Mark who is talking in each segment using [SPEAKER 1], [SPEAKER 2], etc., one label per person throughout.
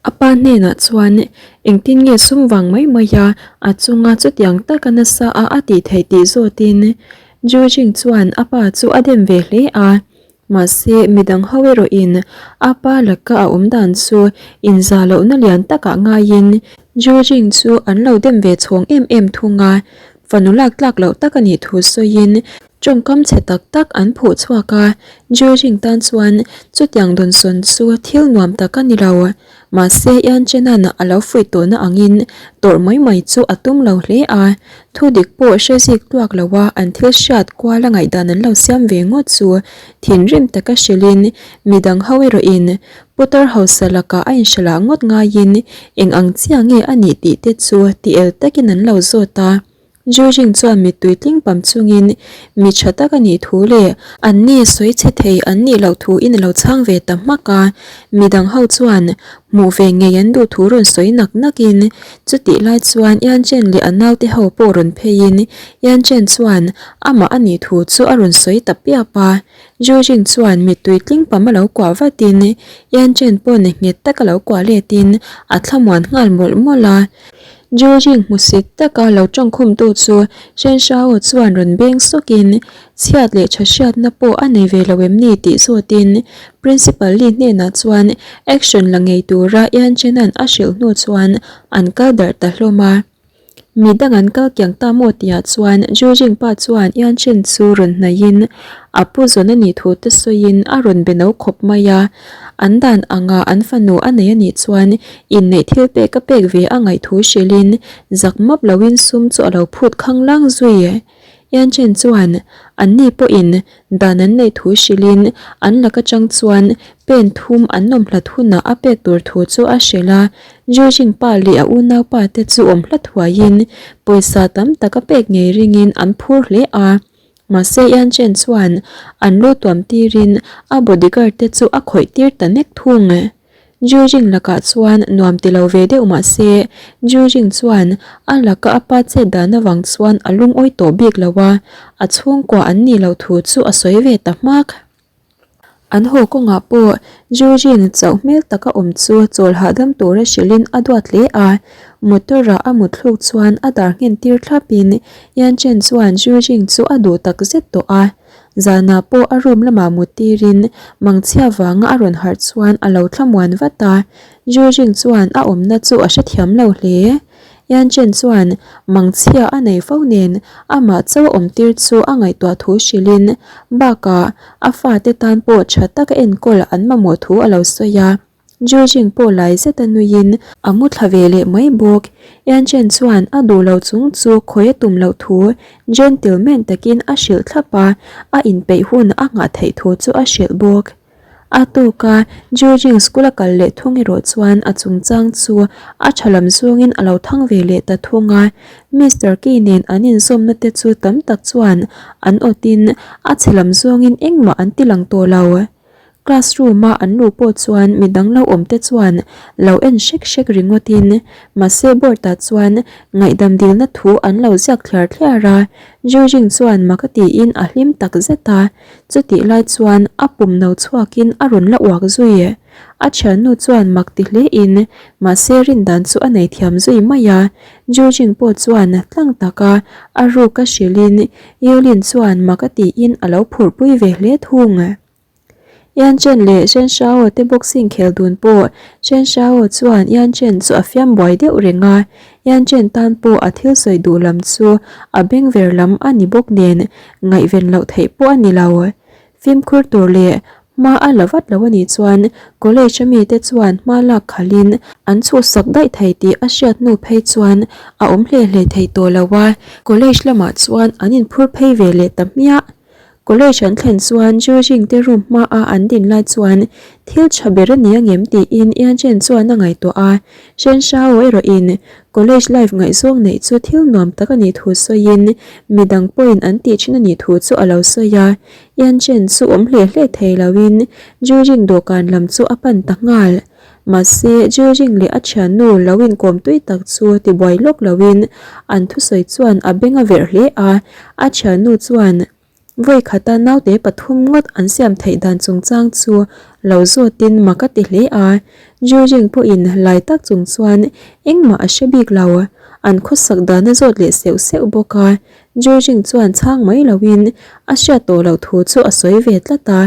[SPEAKER 1] A pa hnenah chuan engtin nge sum vang mai mai a a chunga chutiang taka nasa a a tih theih tih zawtin Ju Jing chuan a pa chu a dem ve hle a. Mahse midang ho erawhin a pa laka a awm dan chu inzah lohna lian takah ngaiin Ju Jing chu an lo dem ve chhawng em em thung a, fanu lak tlak loh tak a nih thu sawiin Tawngkam chhe tak tak an phuh chhuak a, Jurjing tan chuan chutiang dawnsawn chu thil nuam tak a ni lo. Mahse, Ian Chenan a lo fuih tawhna angin tawrh mai mai chu a tum lo hle a, thu dik pawh hre zik tluak lo a an thil hriat kuala ngaihdan an lo siam ve ngawt chu thinrim taka hrilhin midang ho erawhin Putar hausa lakah a inhrilh ah ngawt ngaiin eng ang chiah nge a nih tih te chu ti el takin an lo zawt a. Jujing chuan mittui tling pam chungin mi tha tak a nih thu leh an ni sawi chhe thei an nih loh thu in a lo chhang ve ta hmak a. Midang ho chuan hmuh ve ngei an duh thu rawn sawi nak nak in chutih lai chuan Yan Chen leh a naute ho pawh rawn phei in Yan Chen chuan amah a nih thu chu a rawn sawi ta piap a. Jujing chuan mittui tling pam a lo kuah vat in Yan Chen pawn nghet tak a lo kuah let in a thlamuan nghal mawlh mawlh a. Jujing hmusit taka lo tawngkhumtu chu Shen Shao chuan rawn beng sawkin chhiat leh tha hriatna pawh a nei ve lo em ni tih zawtin Principal Li hnenah chuan action la ngei tura Yan Chenan a hrilh hnu chuan an kal darh ta hlawm a. Mi dang an kal kiang ta maw tihah chuan Jujing pa chuan Yan Chen chu rawn hnaihin a pu zawn a nih thu te sawiin a rawn be no khawp mai a. An dan anga an fanu a nei a nih chuan inneih thil pek a pek ve a ngaih thu hrilhin zak map loin sum chu a lo phut khang lang zui. Yanchen chuan an ni pawhin dan an neih thu hrilhin an lak atang chuan pen thum an awm hlat hunah a pek tur thu chu a hrilh a. Jujing pa leh a unaupa te chu awm hlat huaiin pawisa tam tak a pek ngei ringin an phur hle a. Mahse Yan Chen chuan an lu tuam tirin a bodyguard te chu a khawih tir ta nek thung. Ju Jing lakah chuan nuam ti lo ve deuh mahse Ju Jing chuan a laka a pa chet dan avang chuan a lungawi tawh bik lo a, a chhungkua an nih loh thu chu a sawi ve ta hmak. An haw kawngah pawh Jurjin chauh hmel taka awm chu chawl hahdam tura hrilhin a duat hle a, motor-a a mutthluk chuan a dar nghen tir thlapin Yan Chen chuan Jurjin chu a duh tak zet tawh a. Zanah pawh a room lamah mut tirin mangchhia vanga a rawn harh chuan a lo thlamuan vat a, Jurjin chuan a awmna chu a hrethiam lo hle. Yan Chen chuan mangchhia a nei fo nen amah chauh awm tir chu a ngaihtuah thu hrilhin bakah a fate tan pawh tha taka enkawl an mamawh thu a lo sawi a. Ju Jing pawh lai zeta nuiin a mu thla ve leh mai bawk. Yan Chen chuan a duh lo chung chu khawi a tum loh thu gentleman takin a hrilh thlap a, a inpeih hun a nghah theih thu chu a hrilh bawk. A tawk a, Jurjing school a kal leh thung erawh chuan a chungchang chu a tha lam zawngin a lo thang ve leh ta thung a. Mister Key nen an inzawmna te chu tam tak chuan an awtin a chhe lam zawngin engmah an ti lang tawh lo. Classroom a an luh pawh chuan midang lo awm te chuan lo en hrek hrek ringawtin mahse board ah chuan ngaihdam dilna thu an lo ziak thliar thliar a. Jurjing chuan mak a tiin a hlim tak zet a. Chutih lai chuan a pum no chhuakin a rawn la uak zui. A thiannu chuan mak ti hlein mahse rindan chu a nei thiam zui mai a. Jujing pawh chuan tlang taka a ruk a hrilhin Yulin chuan mak a tiin a lo phurhpui ve hle thung. Yan Chen leh Shen Shao te boxing khel dun pawh Shen Shao chuan Yan Chen chu a fiam buai deuh reng a. Yan Chen tan pawh a thil sawi duh lam chu a beng ver lam a ni bawk nen ngaihven loh theih pawh a ni lo. Fimkhur tur leh hma a la vat lo a nih chuan college a mite chuan hma lak khalhin an chhuhsak daih thei tih a hriat hnu phei chuan a awm hle hle thei tawh lo a, college lamah chuan an inphur phei ve leh ta hmiah. College an thlen chuan Jujing te room hma a an din lai chuan thil tha ber a ni angem tiin Yan Chen chuan a ngaihtuah a, Shen Shao erawh in college life ngaihzawng neih chu thil nuam tak a nih thu sawiin midang pawhin an tih thin a nih thu chu a lo sawi a, Yan Chen chu awm hle hle thei lo in Jujing dawhkan lam chu a pan ta nghal. Mahse Jujing leh a thiannu lo inkawm tui tak chu tibuai lawk lo in an thusawi chuan a beng a verh hle a, a thiannu chuan. Vawi khata naute pathum ngawt an siam theih dan chungchang chu lo zawtin mak a ti hle a. Jujing pawhin lai tak chung chuan engmah a hre bik lo. An khawsak dan a zawt leh seuh seuh bawk a. Jujing chuan chhang mai loin a hriat tawh loh thu chu a sawi ve tlat a.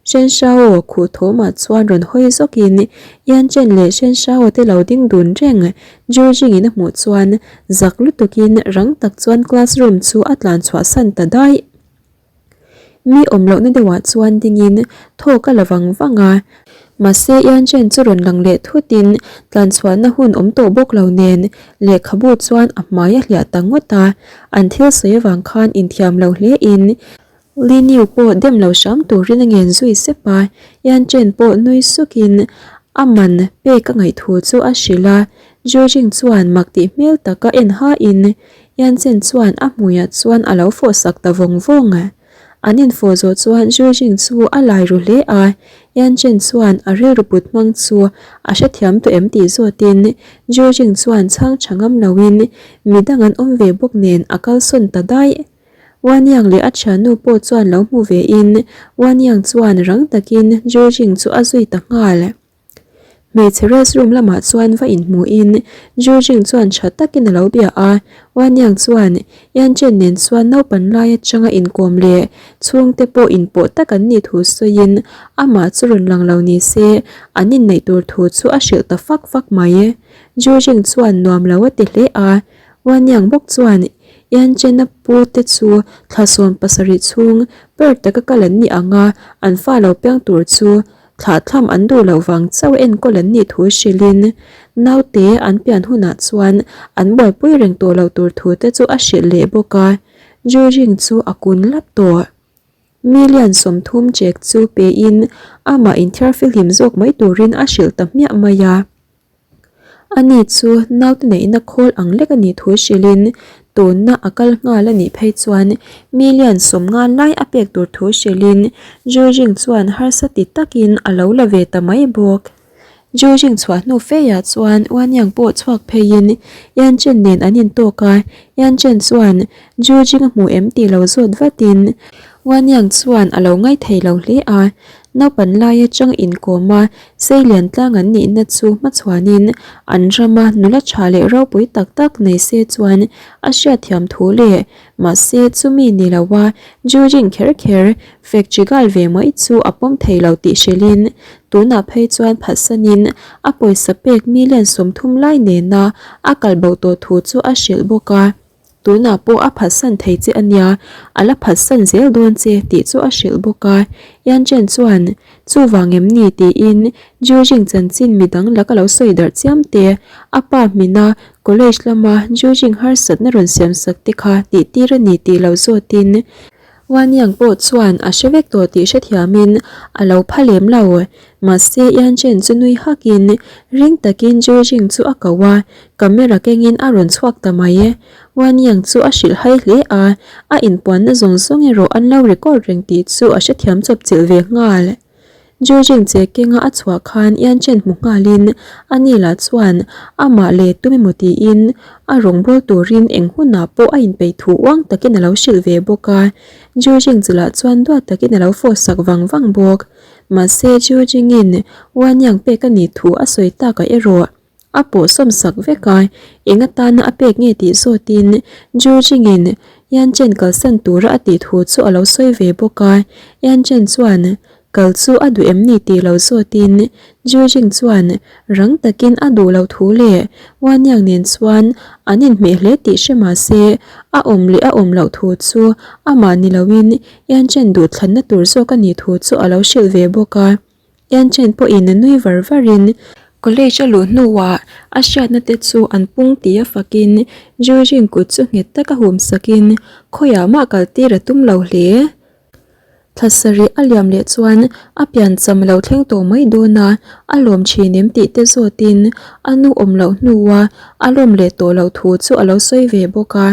[SPEAKER 1] Shen Shao khuh thawmah chuan rawn hawi zawkin Yan Chen leh Shen Shao te lo ding dun reng Ju Jing-in a hmuh chuan zak lutukin rang tak chuan classroom chu a tlan chhuah san ta daih. Mi awm lohna deuhah chuan dingin thawk a la vang vang a, mahse Yan Chen chu rawn lang leh thutin tlan chhuahna hun awm tawh bawk lo nen lehkhabu chuan a hmai a hliah ta ngawt a, an thil sawi avang khan inthiam lo hlein Li Niu pawh dem lo hram turin a ngen zui sep a, Yan Chen pawh nui sukin a man pek a ngaih thu chu a hrilh a, Zhu Jing chuan mak tih hmel taka en hain Yan Chen chuan a hmuiah chuan a lo fawh sak ta vawng vawng. An infawh zawh chuan Zhu Jing chu a lai ru hle a, Yan Chen chuan a rilru put hmang chu a hrethiam tawh em tih zawtin Zhu Jing chuan chhang tha ngam loin midang an awm ve bawk nen a kalsawn ta daih. Wanyang leh a thiannu pawh chuan lo hmu ve in Wanyang chuan rang takin Jujing chu a zui ta nghal. Hmeichhe restroom lamah chuan va inhmu in Jujing chuan tha takin a lo bia a, Wanyang chuan Yanchen nen chuan naupan lai atanga inkawm leh chhungte pawh inpawh tak an nih thu sawiin amah chu rawn lang lo ni se an inneih tur thu chu a hrilh ta fak fak mai. Jujing chuan nuam lo a ti hle a, Wanyang bawk chuan Yanchena pu te chu thla 70 chhung per taka kal an nih ang a, an fa lo piang tur chu thlah thlam an duh loh vang chauh enkawl an nih thu hrilhin naute an pian hunah chuan an buaipui reng tawh loh tur thu te chu a hrilh leh bawk a, Juring chu a kun lap tawh. Million 30 chek chu pein amah inthiarfihlim zawk mai turin a hrilh ta hmiah mai a. Ani chu naute neihna khawl ang lek a nih thu hrilhin tunna a kal nghal a nih phei chuan million 50 lai a pek tur thu hrilhin Jujing chuan harsa ti takin a lo la ve ta mai bawk. Jujing chhuah hnu feiah chuan Wanyang pawh chhuak pheiin Yan Chen nen an intawk a, Yan Chen chuan Jujing a hmu em tih lo zawt vatin Wanyang chuan a lo ngaithei lo hle a, Naupan lai atang inkawm a, Seilian tlang an nihna chu hmachhuanin an rama nula tha leh ropui tak tak nei se chuan a hriatthiam thu leh mahse chumi ni loa Juring kher kher fek chigal ve mai chu a pawm thei lo tih hrilhin tunah phei chuan phatsanin a pawisa pek million 30 lai nena a kalbo tawh thu chu a hrilh bawk a. Tunah pawh a phatsan thei che a nia, a la phatsan zel dawn che tih chu a hrilh bawk a. Yan Chen chuan, Chuvang em ni? tiin Jujing chanchin midang laka lo sawi darh chiam te, a pa hmina college lama Jujing harsatna rawn siamsak te kha tihtir a ni tih lo zawtin Wan Yang pawh chuan a hre vek tawh tih hrethiamin a lo pha lem lo. Mahse Yan Chen chu nui hakin ring takin Zhu Jing chu a ko a, camera kengin a rawn chhuak ta mai. Wan Yang chu a hrilh hai hle a, a inpuanna zawng zawng erawh an lo record reng tih chu a hrethiam chawp chilh ve nghal. Jujing che kenga a chhuah khan Yan Chen hmu nghalin a ni lah chuan amah leh tum emaw tiin a rawngbâwl turin eng hunah pawh a inpeih thu uang takin a lo hrilh ve bawk a. Jujing chu lah chuan duat takin a lo fawh sak vang vang bawk. Mahse Jujingin Wan Yang pek a nih thu a sawi takah erawh A pawh sawm sak vek a, eng atana a pek nge tih zawtin Jurjingin Yan Chen kalsan tura a tih thu chu a lo sawi ve bawk a. Yan Chen chuan kal chu a duh em ni tih lo zawtin Jurjing chuan rang takin a duh loh thu leh Wan Yang nen chuan an inhmeh hle tih hre mah se a awm leh a awm loh thu chu amah ni loin Yan Chen duhthlanna tur zawk a nih thu chu a lo hrilh ve bawk a. Yanchen pawhin a nui var varin college a luh hnuah a hriatna te chu an pung tih a fakin Jujing kut chu nghet taka hum sakin khawiah mah kal tir a tum lo hle. Thla sarih a liam leh chuan a piancham a lo thleng tawh mai dawn a, a lawm thin em tih te zawtin a nu awm loh hnua a lawm leh tawh loh thu chu a lo sawi ve bawk a.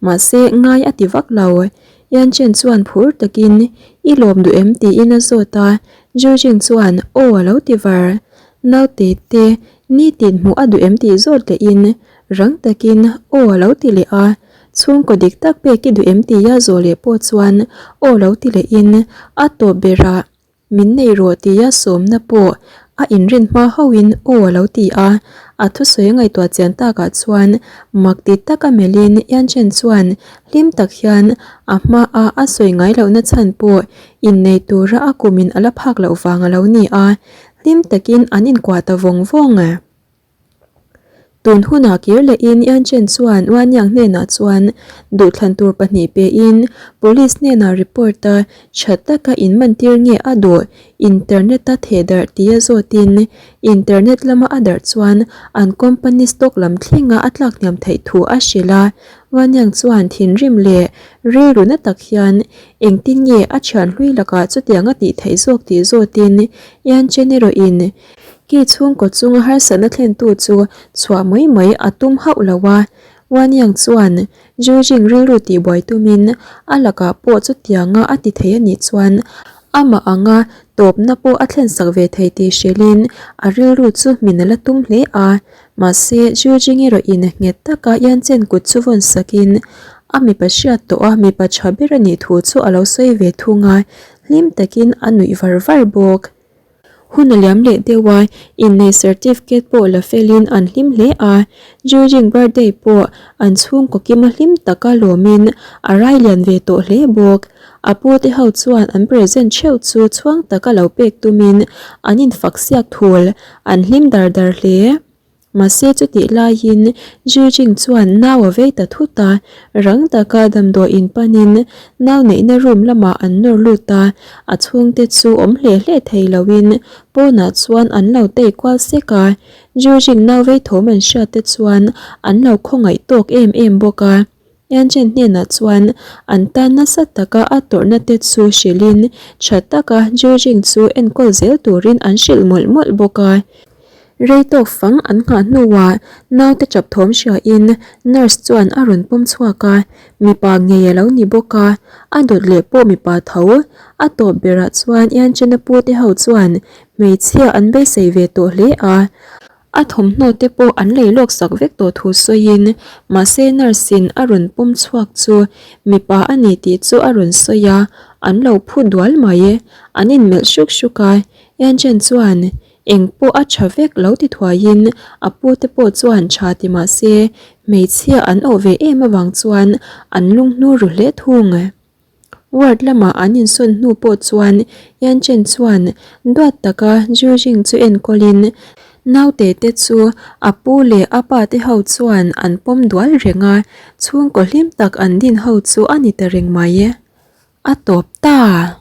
[SPEAKER 1] Mahse, ngai a ti vak lo. Yan Chen chuan phur takin, I lawm duh em? tiin a zawt a. Zhu Jing chuan, Aw a lo ti var. Naute te, nitin hmuh a duh em tih zawt lehin, rang takin, Aw a lo ti leh a. Chhungkaw dik tak pek i duh em tia zawh leh pawh chuan aw lo ti lehin a tawp berah Min nei rawh tia sawmna pawh a inrin hma hauhin aw a lo ti a, a thusawi a ngaihtuah chian takah chuan mak ti taka melhin Yanchen chuan hlim tak hian a hmaa a sawi ngai lohna chhan pawh innei tura a kumin a la phak loh vang a lo ni a, hlim takin an inkuah ta vawng vawng. Tun hunah kir lehin Yanchen chuan Wanyang hnenah chuan duhthlan tur pahnih pein police hnenah report a tha taka inmantir nge a duh internet a theh darh tia zawtin internet lama a darh chuan an company stock lam thlenga a tlak hniam theih thu a hrilh a. Wanyang chuan thinrim leh rilru na tak hian engtin nge a thian hlui lakah chutiang a tih theih zawk tih zawtin Yanchen erawhin Ki chhungkaw chunga harsatna thlentu chu chhuah mai mai a tum hauh lo a, Wanyang chuan Zhujing rilru tihbuai tumin a lakah pawh chutianga a ti thei a nih chuan amah anga tawpna pawh a thlensak ve thei tih hrilhin a rilru chu min a la tum hle a. Mahse, Zhujing erawhin nghet taka Yanchen kut chu vawn sakin a mipa hriat tawh a mipa tha ber a nih thu chu a lo sawi ve thung a, hlim takin a nuih var var bawk. Hun a liam leh deuh a, inneih certificate pawh la felin an hlim hle a, Jujing birthday pawh an chhungkaw kima hlim taka lawmin a rai lian ve tawh hle bawk. A pu te ho chuan an present theuh chu chhuang taka lo pek tumin an infak siak thul, an hlim dar dar hle. Mahse chutih laiin Zhijing chuan nau a vei ta thut a, rang taka damdawiin panin nau neihna room lamah an nawr lut a, a chhungte chu awm hle hle thei loin pawnah chuan an lo tei kual sek a, Zhijing nau vei thawm an hriat te chuan an lo khawngaih tawk em em bawk a. Yanchen hnenah chuan an tan nasa taka a tawrhna te chu hrilhin tha taka Zhijing chu enkawl zel turin an hrilh mawlh mawlh bawk a. Rei tawk fang an nghah hnuah naute chap thawm hriain nurse chuan a rawn pawm chhuak a, mipa ngei a lo ni bawk a, a dawt leh pawh mipa tho. A tawp berah chuan Yanchena pute ho chuan hmeichhia an beisei ve tawh hle a, a thawmhnaw te pawh an lei lawk sak vek tawh thu sawiin mahse nurse in a rawn pawm chhuak chu mipa a ni tih chu a rawn sawi a, an lo phu dual mai. An inmelh hruk hruk a, Yanchen chuan Eng pawh a tha vek lo ti thuaiin a pute pawh chuan tha ti mah se hmeichhia an awh ve em avang chuan an lunghnu ru hle thung. Ward lama an insawn hnu pawh chuan Yanchen chuan duat taka Zhujing chu enkawlin naute te chu a pu leh a pa te ho chuan an pawm dual reng a, chhungkaw hlim tak an din ho chu a ni ta reng mai. A tawp ta!